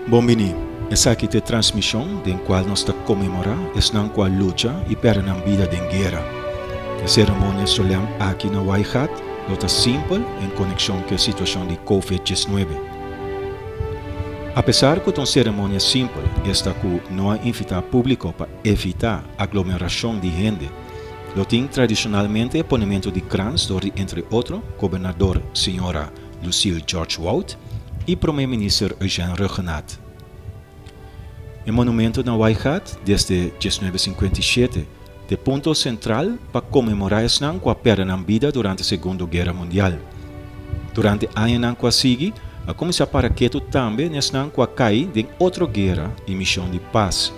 Bon bini. Esaki ta e transmishon den kual nos ta konmemorá esnan ku a lucha i pèrdè nan bida den guera. E seremonia solèm aki na Waaigat lo ta simpel en konekshon ku e situashon di Covid 19. Apesar ku ta un seremonia simpel, esta ku no a invitá públiko pa evitá aglomerashon di hende, lo tin tradishonalmente e ponementu di krans dor di entre otro gobernador señora Lucille George Wout i promé minister Eugène Rhuggenaath. E monumento na Waaigat desde 1957 t'e punto sentral pa konmemorá esnan ku a pèrdè nan bida durante Segundo Guera Mundial. Durante añanan ku a sigui, a kuminsá para ketu tambe n'esnan ku a kai den otro guera i mishon di pas.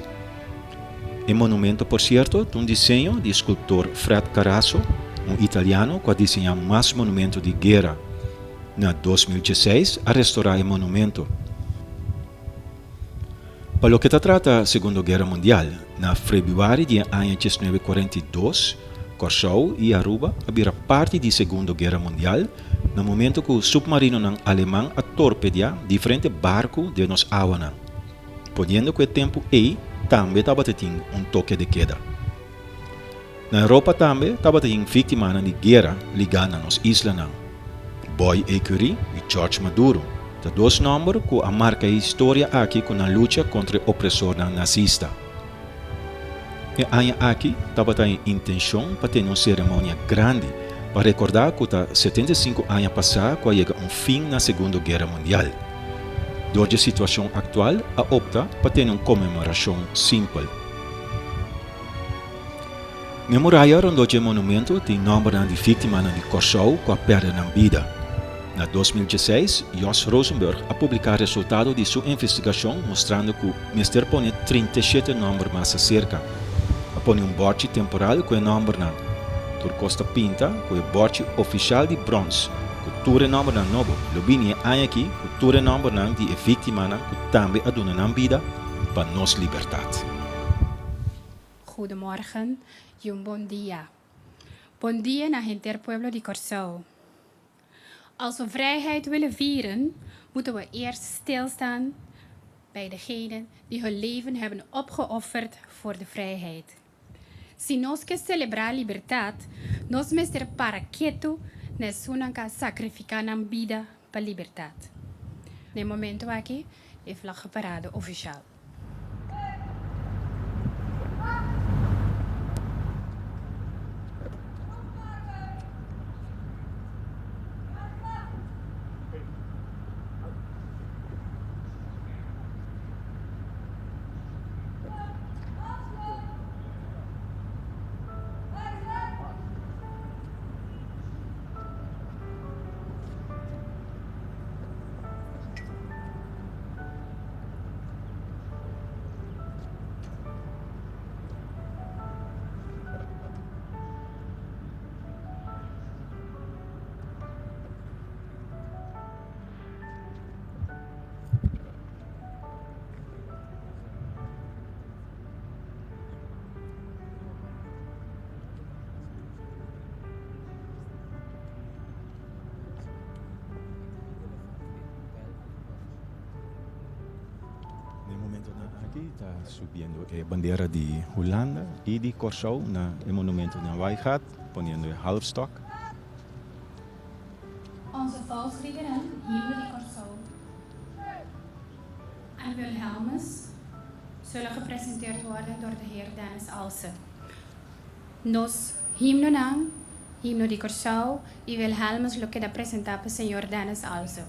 E monumento por sierto ta un diseño di eskulptor Fred Carasso, un italiano ku a diseñá mas monumento di guera. Na 2016 a restorá e monumento. Pa loke ta trata Segundo Guera Mundial, na febrüari di e aña 1942, Kòrsou i Aruba a bira parti di Segundo Guera Mundial na momento ku supmarinonan aleman a torpediá diferente barku den nos awanan. Poniendo ku e tempu ei tambe tabata tin un toke de keda. Na Europa tambe tabata tin víktimanan di guera ligá na nos islanan. Boy Ecury i George Maduro ta dos nòmber ku a marka e historia aki ku nan lucha kontra e opresornan nazista. E aña aki tabata e intenshon pa tene un seremonia grandi pa rekordá ku ta 75 aña pasá ku a yega un fin na Segundo Guera Mundial. Dor dje situashon aktual a opta pa tene un konmemorashon simpel. N'e muraya rondó dje monumento tin nòmbernan di víktimanan di Kòrsou ku a pèrdè nan bida. Na 2016, Jos Rosenberg a publiká resultado di su investigashon mustrando ku mester pone 37 nòmber mas aserka. A pone un bòrchi temporal ku e nòmbernan. Tur kos ta pinta ku e bòrchi ofishal di bròns ku tur e nòmbernan nobo lo bini e aña aki ku tur e nòmbernan di e víktimanan ku tambe a duna nan bida pa nos libertat. Goedemorgen y un bon dia. Bon dia na henter pueblo di Kòrsou. Als we vrijheid willen vieren, moeten we eerst stilstaan bij degenen die hun leven hebben opgeofferd voor de vrijheid. Si nos ke selebrá libertat, nos mester para ketu na esunnan ku a sakrifiká nan bida pa libertat. Na e momentu aki, e vlaggenparade ofishal. Den momentonan aki ta subiendo e bandera di Hulanda y di Kòrsou na e monumento na Waaigat, poniendo e halfstok. Onze volksliederen, Himno di Kòrsou en Wilhelmus zullen gepresenteerd worden door de heer Dennis Alse. Nos himnonan, Himno di Kòrsou i Wilhelmus lo keda presentá pa señor Dennis Alse.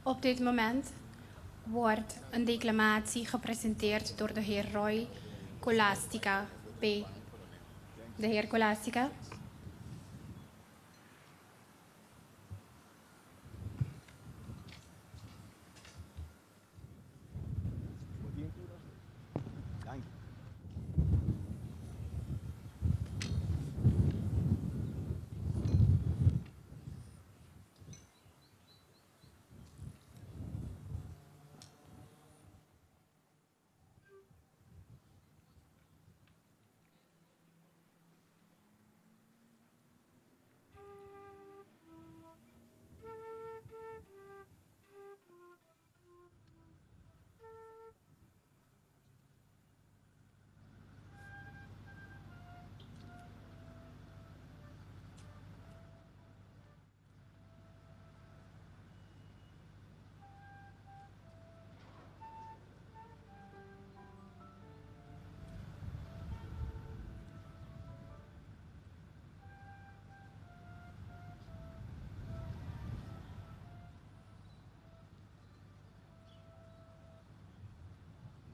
Op dit moment wordt een declamatie gepresenteerd door de heer Roy Colastica P. De heer Colastica.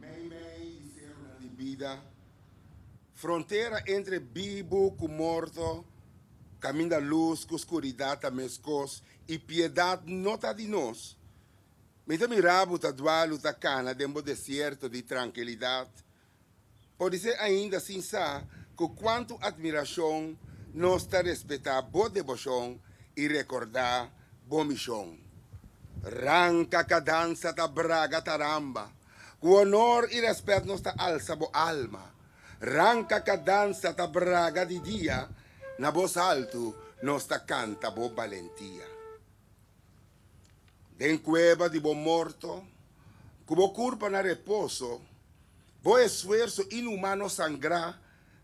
Meimei di serunan di bida, frontera entre bibu ku morto, kaminda lus ku skuridat ta meskos i piedat no ta di nos. Mi ta mira bo ta dualu ta kana den bo desierto di trankilidat. Podisé ainda sin sa ku kuantu atmirashon nos ta respetá bo deboshon i rekordá bo mishon. Ranka kadansa ta braga taramba, ku honor i rèspèt nos ta alsa bo alma. Ranka kadansa ta braga di dia, na bos altu nos ta kanta bo balentia. Den kueba di bo morto, ku bo kurpa na reposo, bo esfuerso inhumano sangrá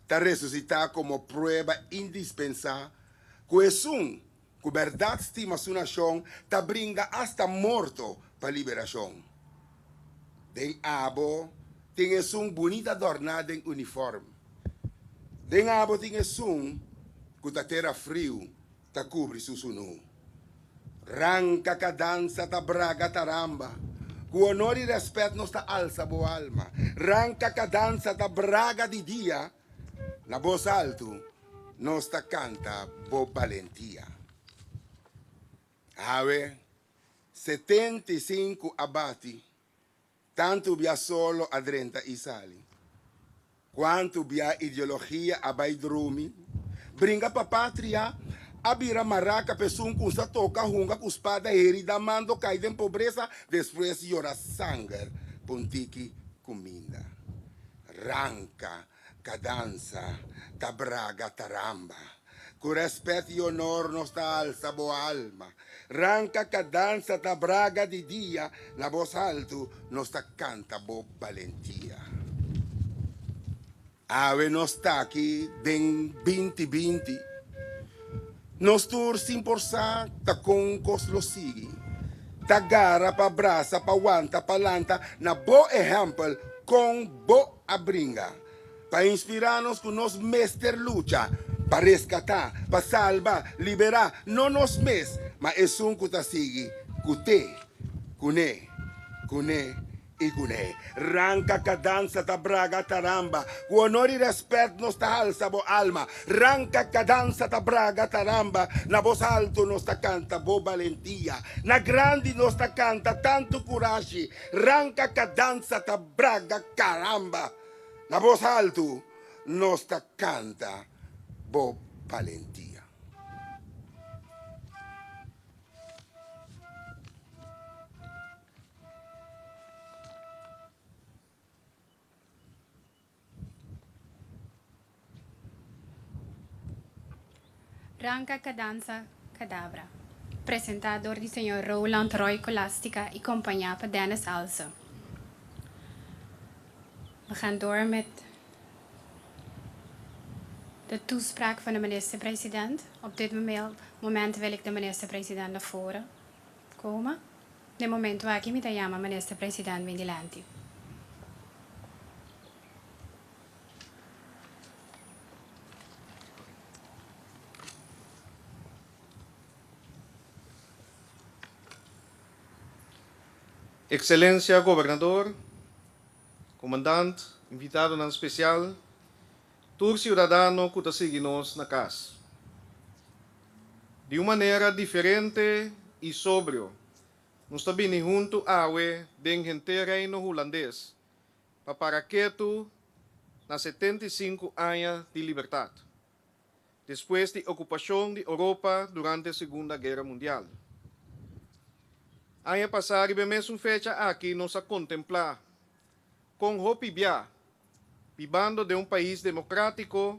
ta resusitá komo prueba indispensá ku esun ku bèrdat stima su nashon ta bringa asta morto pa liberashon. Den abo tin esun bunita dòrná den unifòrm. Den abo tin esun ku ta tera friu ta kubri su sunú. Ranka ka dansa ta braga taramba, ku honor i rèspèt nos ta alsa bo alma. Ranka ka dansa ta braga di dia, na bos altu nos ta kanta bo balentia. Awe 75 a bati Tantu bia solo a drenta i sali. Kuantu bia ideologia a bai drumi. Bringa pa patria a bira maraka p'esun ku sa toka hunga ku spada herida mando kai den pobresa despues yora sanger p'un tiki kuminda. Ranka Kadansa ta braga taramba. Ku rèspèt i onor nos ta alsa bo alma. Ranka kadansa ta braga di dia, na bos altu nos ta kanta bo balentia. Awe nos ta aki den 2020. Nos tur sin por sa ta kon kos lo sigui. Ta gara pa brasa pa wanta pa lanta na bo ehèmpel kon bo a bringa pa inspirá nos ku nos mester lucha pa reskatá, pa salba, liberá, no nos mes, ma esun ku ta sigui ku te, kuné, kuné i kuné. Ranka kadansa ta braga taramba, ku honor i rèspèt nos ta halsa bo alma. Ranka kadansa ta braga taramba, na bos altu nos ta kanta bo balentia. Na grandi nos ta kanta tantu kurashi, Ranka kadansa ta braga karamba, na bos altu nos ta kanta bo balentia. Ranka Kadansa Kadabra, presentá dor di señor Roland Roy Colastica i kompañá pa Dennis Alse. We gaan door met de toespraak van de minister-president. Op dit moment wil ik de minister-president naar voren komen. Den momento aki mi ta yama minister-president bin dilanti. Excelencia Gobernador, Comandant, invitadonan special, tur ciudadano cu ta sigui nos na cas. Di un manera diferente y sobrio, nos ta bini hunto awe den henter Reino Hulandes pa para ketu na 75 aña di libertad, despues di ocupacion di Europa durante Segunda Guera Mundial. Aña pasa riba e mesun fecha aki nos a contempla con hopi bia, bibando den un pais democratico,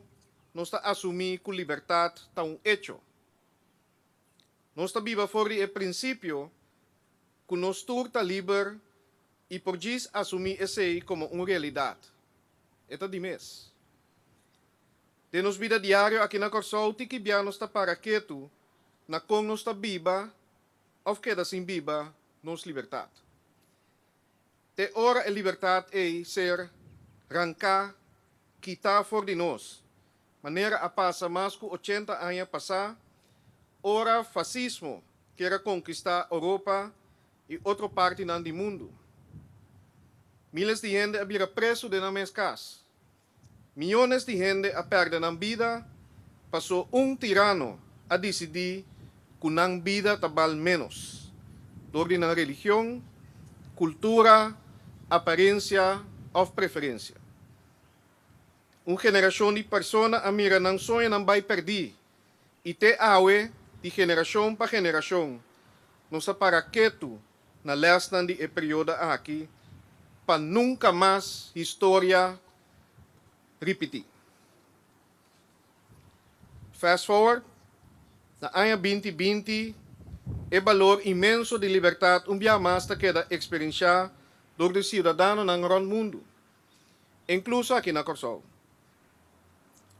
nos ta asumi cu libertad ta un hecho. Nos ta biba for di e principio cu nos tur ta liber y por djis asumi esey como un realidad. E ta di mes. Den nos bida diario aki na Corsou tiki bia nos ta para ketu na con nos ta biba of keda sin biba nos libertad. Te ora e libertad ey ser ranca, kita for di nos, manera a pasa mas cu 80 aña pasa, ora fascismo kier a conquista Europa y otro partinan di mundo. Miles di hende a bira preso den nan mes cas. Miyones di hende a perde nan bida paso un tirano a dicidi cu nan bida ta bal menos, door di nan religion, cultura, aparencia of preferencia. Un generacion di persona a mira nan soñonan bay perdi y te awe di generacion pa generacion nos a para ketu na lesnan di e periodo aki pa nunca mas historia ripiti. Fast forward, na aña 2020, e balor inmenso di libertad un bia mas ta keda experiencia door di ciudadanonan rond mundo, incluso aki na Corsou.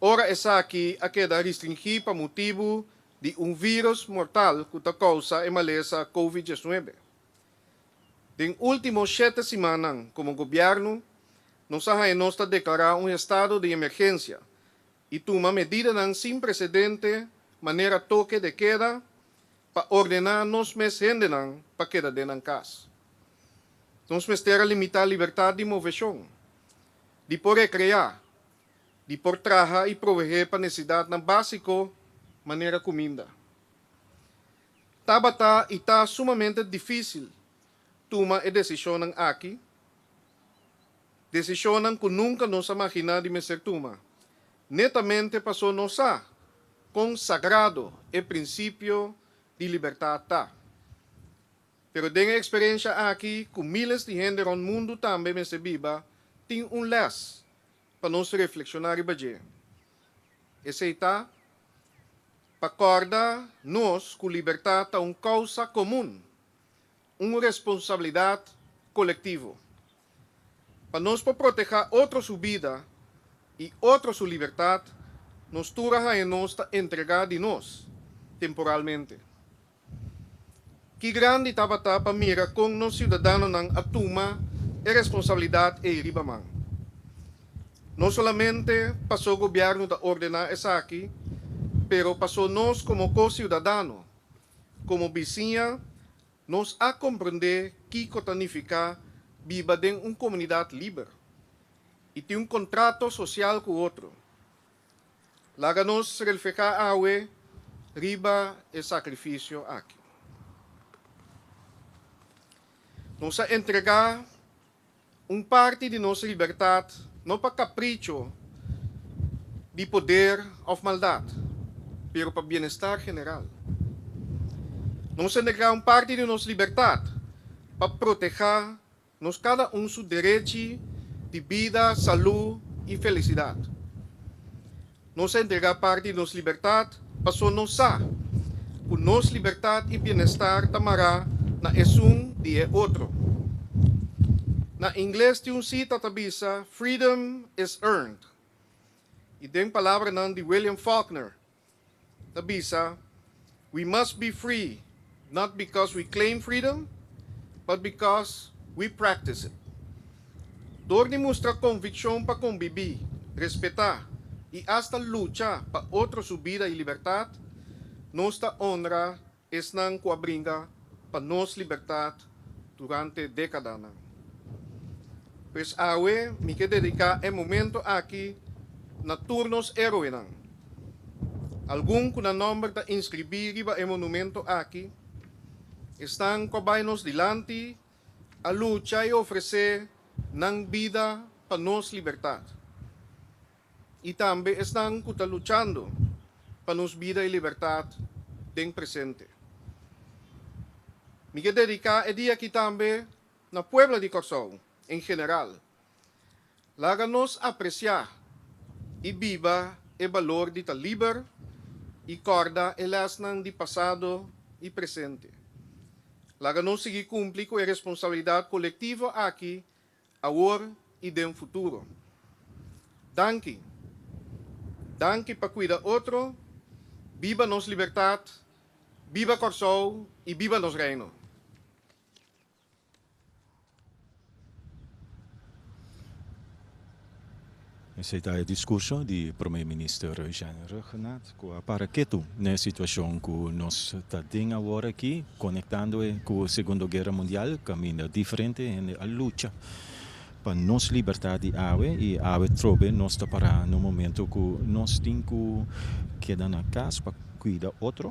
Ora esaki a keda restringi pa motibo di un virus mortal cu ta causa e malesa COVID-19. Den ultimo 7 siman, como gobierno, nos a nos ta declara un estado di emergencia y tuma medidanan sin precedente, manera toque de queda, pa ordena nos mes hendenan pa keda den cas. Nos mester a limita libertad di movecion, di por recrea, di por traha y provee pa necesidadnan basico, manera cuminda. Tabata y ta sumamente dificil tuma e decision aki, decision cu nunca nos a imagina di mester tuma. Netamente paso nos sa con sagrado e principio di libertad ta. Pero den e experiencia aki, cu miles di hende rond mundo tambe mester biba, tin un les pa nos reflexiona riba dje. Esey ta pa corda nos cu libertad ta un causa comun, un responsabilidad colectivo. Pa nos por proteha otro su bida y otro su libertad, nos tur a nos ta entrega di nos temporalmente. Ki grandi tabata pa mira con nos ciudadanonan a tuma e responsabilidad ey riba man. No solamente paso gobierno ta ordena esaki, pero paso nos como co-ciudadano, como bisiña, nos a comprende kico ta nifica biba den un comunidad liber y tin un contrato social cu otro. Laga nos refleha awe riba e sacrificio aki. Nos a entrega un parti di nos libertad no pa capricho di poder of maldad, pero pa bienestar general. Nos a entrega un parti di nos libertad pa proteha nos cada un su derecho di bida, salud y felicidad. Nos a entrega parti di nos libertad paso nos sa cu nos libertad y bienestar ta mara na esun di e otro. Na ingles tin un cita ta bisa: "Freedom is earned." Y den palabranan di William Faulkner ta bisa: "We must be free, not because we claim freedom, but because we practice it." Door di mustra conviccion pa convivi, respeta y hasta lucha pa otro su bida y libertad, nos ta honra esnan cu a bringa pa nos libertad. durante dékadanan. Pues awe mi ke dediká e momento aki na tur nos héroenan. Algun ku nan nòmber ta inskribí riba e monumento aki, esnan ku a bai nos dilanti a lucha i ofresé nan bida pa nos libertat. I tambe esnan ku ta luchando pa nos bida i libertat den presente. Mi ke dediká e dia aki tambe na pueblo di Kòrsou en general. Laga nos apresiá i biba e balor di ta liber i kòrda e lèsnan di pasado i presente. Laga nos sigui kumpli ku e responsabilidat kolektivo aki awor i den futuro. Danki. Danki pa kuida otro, biba nos libertat, biba Kòrsou i biba nos Reino. Esei ta e diskurso di Prome Minister Eugène Rhuggenaath ku a para ketu na e situashon ku nos ta den awor aki, konektando e ku Segundo Guera Mundial kaminda diferente hende a lucha pa nos libertat di awe i awe trobe nos ta para na un momento ku nos tin ku keda na kas pa kuida otro.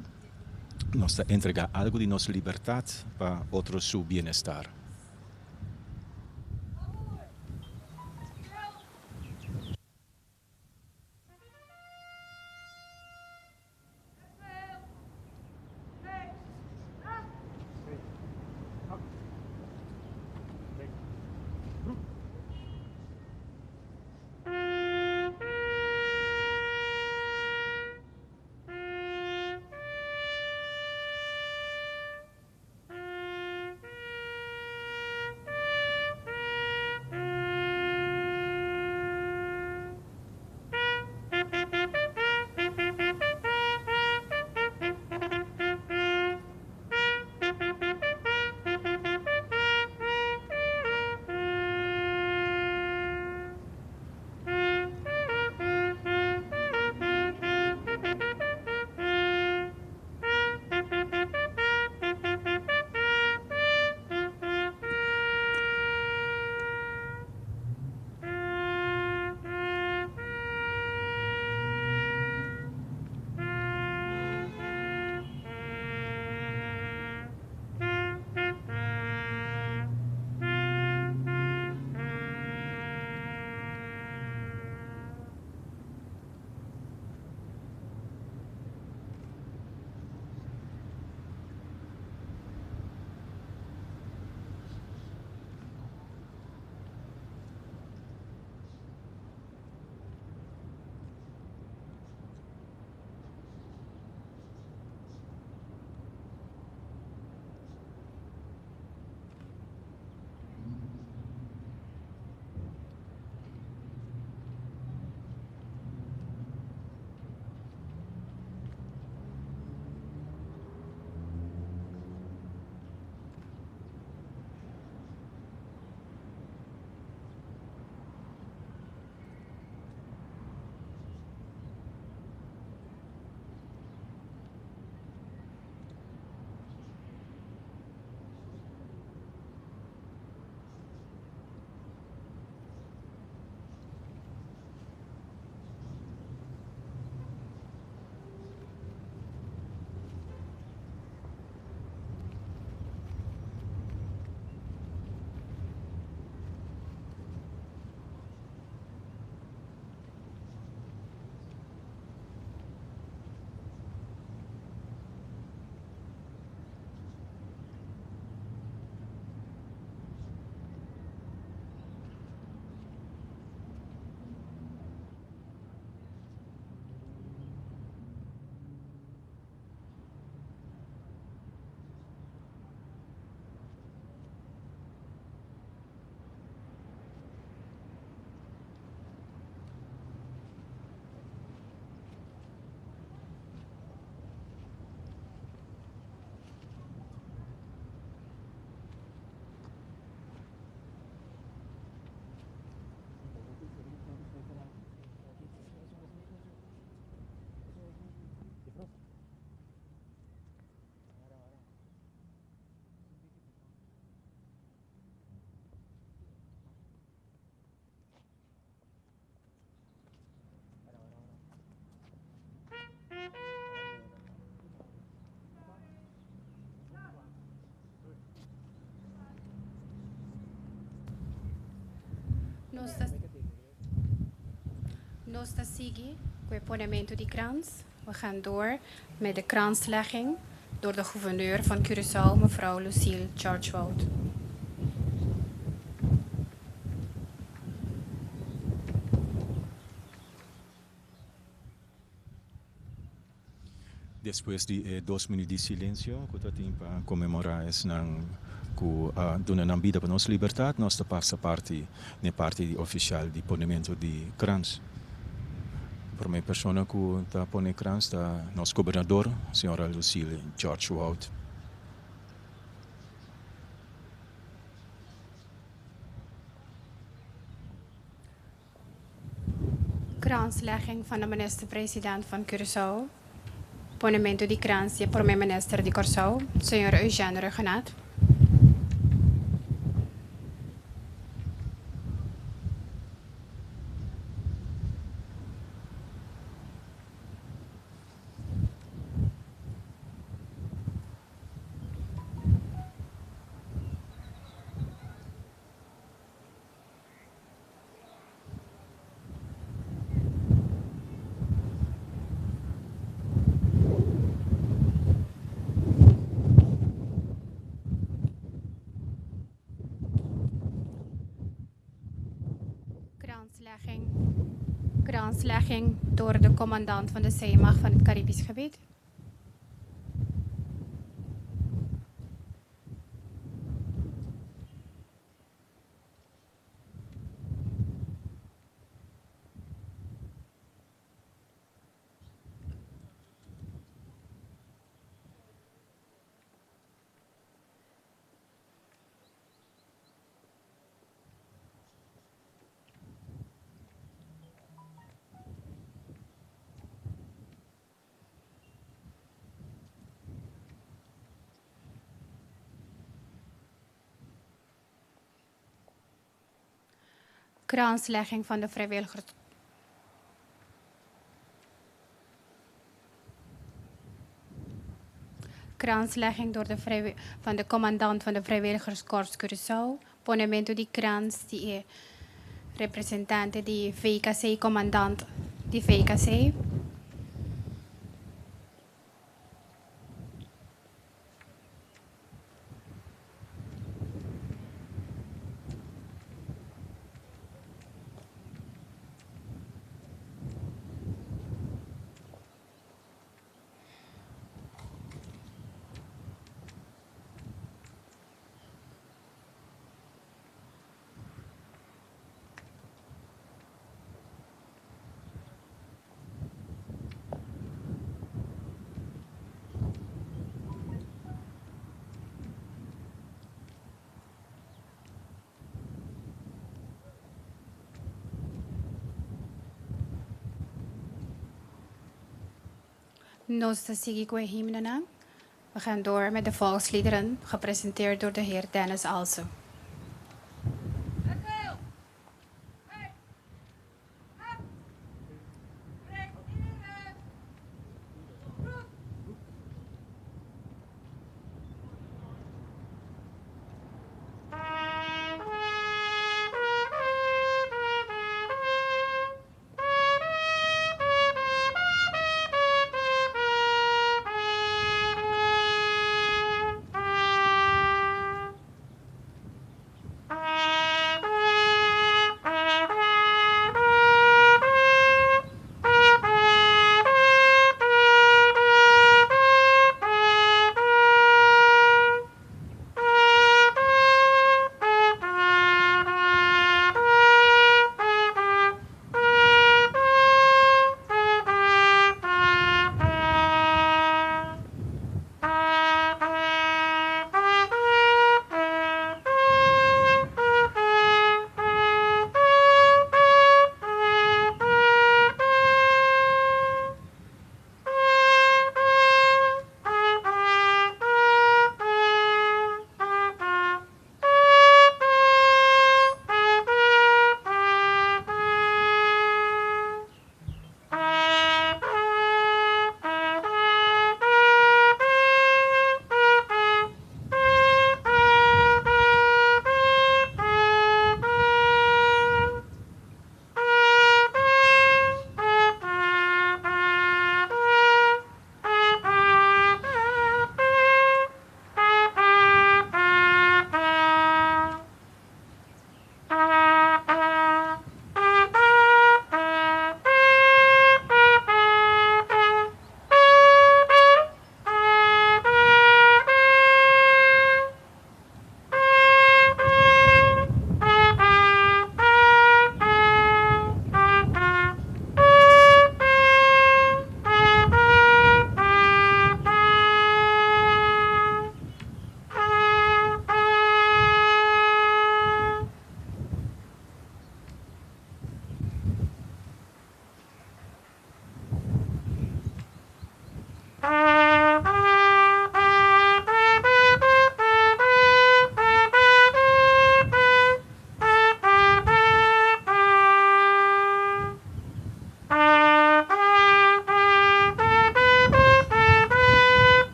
Nos ta entregá algu di nos libertat pa otro su bienestar. Nos ta Nos ta sigui ku e ponementu di krans. We gaan door met de kranslegging door de gouverneur van Curaçao, mevrouw Lucille George-Wout. Despues di e dos minuut di silensio ku ta tin pa konmemorá esnan ku a duna nan bida pa nos libertat, nos ta pasa parti n'e parti di ofisial di ponementu di krans. Promé persona ku ta pone krans ta nos gobernador, señora Lucille George Wout. Kranslegging van de minister-president van Curaçao, Ponementu di krans di e prome minister di Kòrsou, señor Eugène Rhuggenaath. Kranslegging Kranslegging door de commandant van de zeemacht van het Caribisch gebied. Kranslegging van de vrijwilligers. Kranslegging door de van de commandant van de vrijwilligerskorps Curaçao. Ponementu di krans di e representante di VKC, commandant di VKC. Nos ta sigui ku e himnonan. We gaan door met de volksliederen, gepresenteerd door de heer Dennis Alse.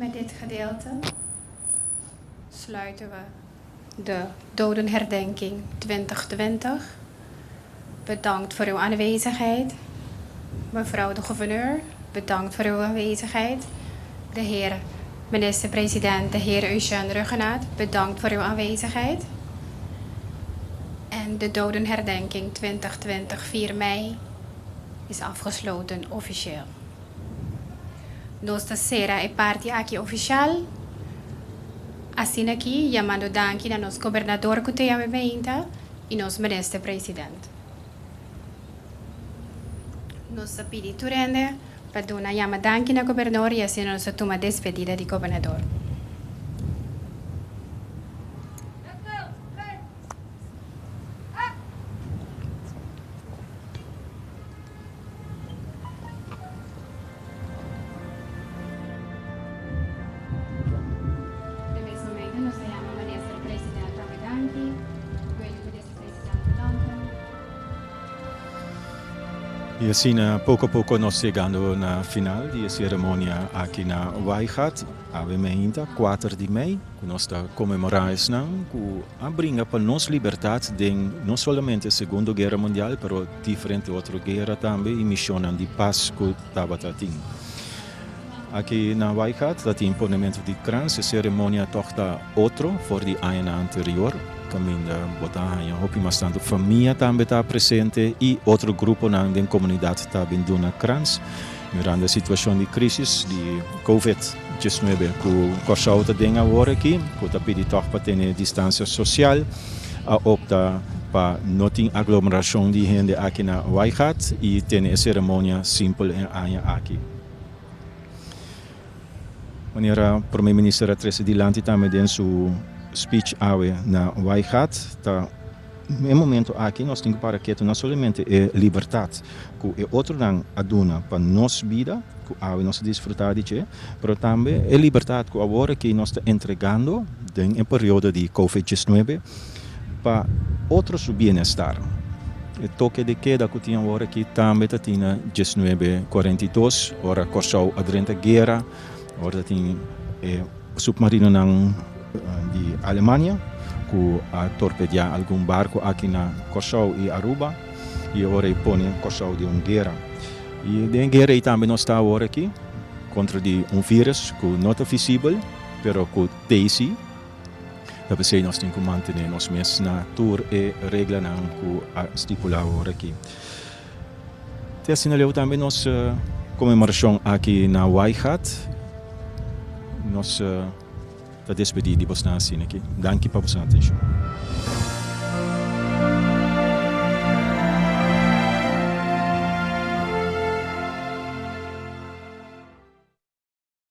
Met dit gedeelte sluiten we de dodenherdenking 2020. Bedankt voor uw aanwezigheid. Mevrouw de gouverneur, bedankt voor uw aanwezigheid. De heer minister-president, de heer Eugène Rhuggenaath, bedankt voor uw aanwezigheid. En de dodenherdenking 2020, 4 mei, is afgesloten officieel. Nos ta sera e parti aki ofisial. Asina aki yamando danki na nos gobernador ku ta yama meinta i nos minister president. Nos ta pidi tur hende pa duna yama danki na gobernador i asina nos ta tuma despedida di gobernador. De mes momento nos ta yama Minister President tambe danki. Wil Minister President bedanken. Y asina poco a poco nos yegando na final di e ceremonia aki na Waaigat, awe meinta, kuater di mei, cu nos ta conmemora esnan cu a bringa pa nos libertad den no solamente Segundo Guera Mundial, pero diferente otro guera tambe y misionnan di paz cu tabata tin. Aki na Waaigat ta tin ponemento di krans, e ceremonia toch ta otro for di añanan anterior, caminda bo ta haña hopi mas tanto famia tambe ta presente y otro gruponan den comunidad ta bin duna krans. Mirando e situacion di crisis di Covid 19 cu Corsou ta den awor aki, cu ta pidi toch pa tene distancia social, a opta pa no tin aglomeracion di hende aki na Waaigat y tene e ceremonia simpel e aña aki. Manera Prome Minister a trece dilanti tambe den su speech awe na Waaigat, ta e momento aki nos tin cu para keto no solamente e libertad cu e otronan a duna pa nos bida, cu awe nos ta disfruta di dje, pero tambe e libertad cu awor aki nos ta entregando den e periodo di Covid 19 pa otro su bienestar. E toke de keda cu tin awor aki tambe ta tin na 1942, ora Corsou a drenta guera, ora ta tin e submarinonan di Alemania cu a torpedia algun barco aki na Corsou y Aruba y ora e pone Corsou den un guera. Y den e guera ey tambe nos ta awor aki contra di un virus cu no ta visibel pero cu t'ey si. Ta p'esey nos tin cu mantene nos mes na tur e reglanan cu a stipula awor aki. Te asina leu tambe nos conmemoracion aki na Waaigat. Nos ta despedi di bosnan asina aki. Danki pa bosnan atencion.